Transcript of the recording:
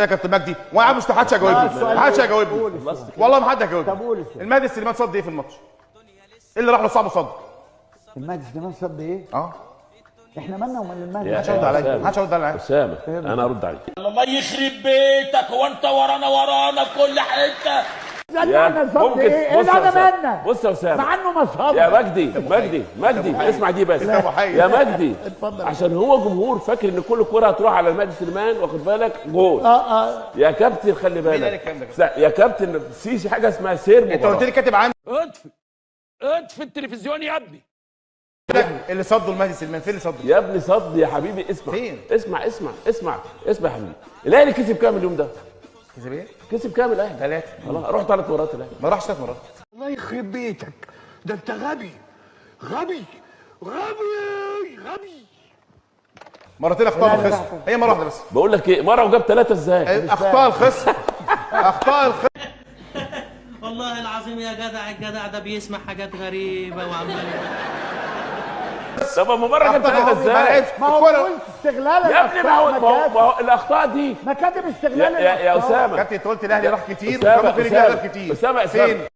يا كابتن مجدي وانا عارف مش حدش هيجاوبني، محدش هيجاوبني والله، ما حد هيجاوبني. طب قول السؤال. المهدي سليمان صد ايه في الماتش؟ ايه اللي راح له صعب صد؟ المهدي سليمان صد ايه؟ اه احنا مالنا ومال المهدي؟ محدش هيرد عليا، محدش هيرد عليا. اسامة انا ارد عليك. الله يخرب بيتك، هو انت ورانا ورانا في كل حتة؟ انا صد ايه؟ ايه انا مالنا؟ بص يا اسامة، مع انه ما صدش يا مجدي مجدي مجدي اسمع دي بس يا مجدي، عشان هو جمهور فاكر ان كل كره هتروح على المهدي سليمان، واخد بالك جول. يا كابتن خلي بالك يا كابتن، سيسي حاجة اسمها سير مباراة. انت قلت لي كاتب عندك اطفي اطفي التلفزيون يا ابني. اللي صدوا المهدي سليمان فين اللي صدوا؟ يا ابني صد يا حبيبي، اسمع فين؟ اسمع اسمع اسمع اسمع يا حبيبي، الاهلي كسب كام اليوم ده؟ كسب ايه؟ كسب كام الاهلي؟ 3. خلاص روح 3 مرات الاهلي. ما راحش 3 مرات. الله يخرب بيتك، ده انت غبي غبي غبي غبي. مرتين اخطاء الخصم، هي مرة واحدة بس. بقول لك ايه، مرة وجاب 3 ازاي؟ اخطاء الخصم، اخطاء الخصم. والله العظيم يا جدع، الجدع ده بيسمع حاجات غريبة وعمال. طب ما مرة جاب 3 ازاي؟ ما هو قلت استغلال يا ابني، ما هو الاخطاء دي مكاتب استغلال يا اسامة. كابتن انت قلت الاهلي راح كتير وكان ممكن يجي كتير. اسامة اسامة.